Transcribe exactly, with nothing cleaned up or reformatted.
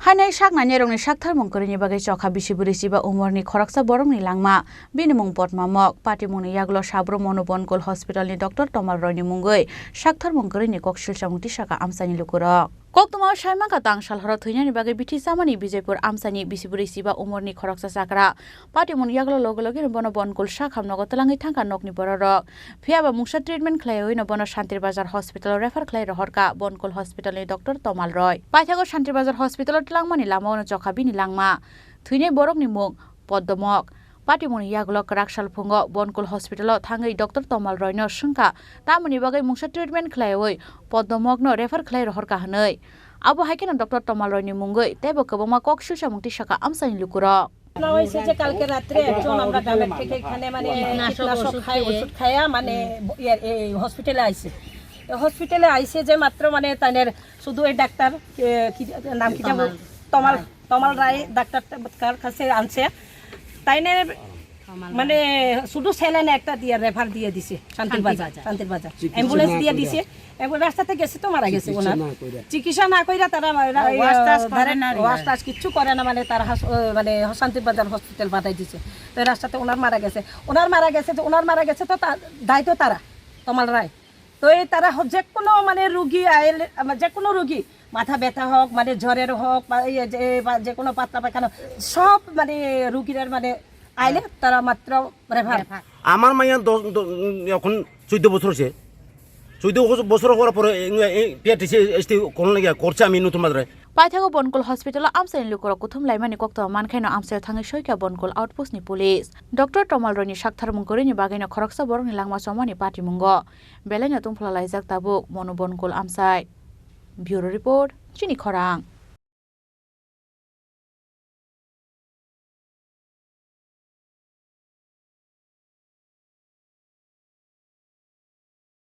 Hainai saknainai rokni saktharmung kwrwini bagwi chokha bisi bwrwi chiba umorni khoroksa borokni langma. Bini mung Potma Mok. Patimungni yagulo sabro Monu Bonkol Hospitalni Doctor Tomal Royni mungwi saktharmung kwrwini kok silsamung tisaka amchaini lukurok. Koktwmao saimankha tang salhoro thwinani bagwi bithi chamani Bijoypur amchaini bisi bwrwi chiba umorni khoroksa chakra. Patimungni yagulo loge loge bono Bonkol sakham nogo twlangwi thangkha nokni bororok. Phiyaba mungsa treatment khlaiwi no bono Shantir Bazar Hospital refer khlai rohorkha Bonkol Hospitalni Doctor Tomal Roy. Paithago Shantir Bazar Hospital twlangmani lamao no chokha bini langma. Thwinai borokni mung Poddomok. Patimungni yagulo kwrak salphungo Bonkol Hospital-o thangwi Doctor Tomal Royno swngkha, tamoni bagwi mungsa treatment khlaiwi Poddomokno refer khlai rohorkha hwnwi. Abo hai kheno Doctor Tomal Royni mungwi teibo kwbangma kok silsamung tisaka amchaini lukurok. ঘটনা হয়েছে যে কালকে রাত্রে একজন আমরা গ্রামের থেকে এখানে মানে কীটনাশক খায়, ওষুধ খাইয়া মানে ইয়ে, এই হসপিটালে আইছে। তো হসপিটালে আইছে যে মাত্র মানে তাদের শুধু এই ডাক্তার, এ, কি নাম কি যাবো? তমাল, তমাল রায় ডাক্তার কার কাছে আনছে। তাইনে মানে শুধু স্যালাইন একটা দিয়ে রেফার দিয়ে দিছে শান্তির বাজার, শান্তির বাজার। অ্যাম্বুলেন্স দিয়ে দিছে। এবং রাস্তাতে গেছে তো মারা গেছে ওনার। চিকিৎসা না কইরা তারা মা-, এরা, ওয়াশ টাশ করে না রে। ওয়াশ টাশ কিচ্ছু করে না, মানে তারা হাস-, ও, মানে শান্তির বাজার হসপিটাল পাঠাই দিছে। তো রাস্তাতে ওনার মারা গেছে, ওনার মারা গেছে তো, ওনার মারা গেছে তো তা-, দায়ী তো তারা, তমাল রায়। তো এই তারা হ-, যে কোনো মানে রুগী আইলে, আমা-, যে কোনো রুগী, মাথা ব্যথা হোক, মানে জ্বরের হোক, বা এই যে, বা যে কোনো পাতলা পায়খানা, সব মানে রুগীর মানে আইলে তারা মাত্র রেফার। আমার মাইয়া দশ, দ-, উম, এখন চোদ্দ বছর হচ্ছে। চোদ্দ বছর, বছর হওয়ার পরে এই, এই পিআরটিসি এসটি কোন লাগে করছে আমি নতুন বাজারে। Paithago Bonkol Hospital-o amchaini lukurok kuthum laimani koktwma mankhaino amchaio thangwi soikha Bonkol Outpost-ni police. Doctor Tomal Royni saktharmung kwrwini bagwino khoroksa borokni langma chomani patimungo belaino tungphla laijak tabuk Monu Bonkol amchai. Bureau Report, Chini Khorang.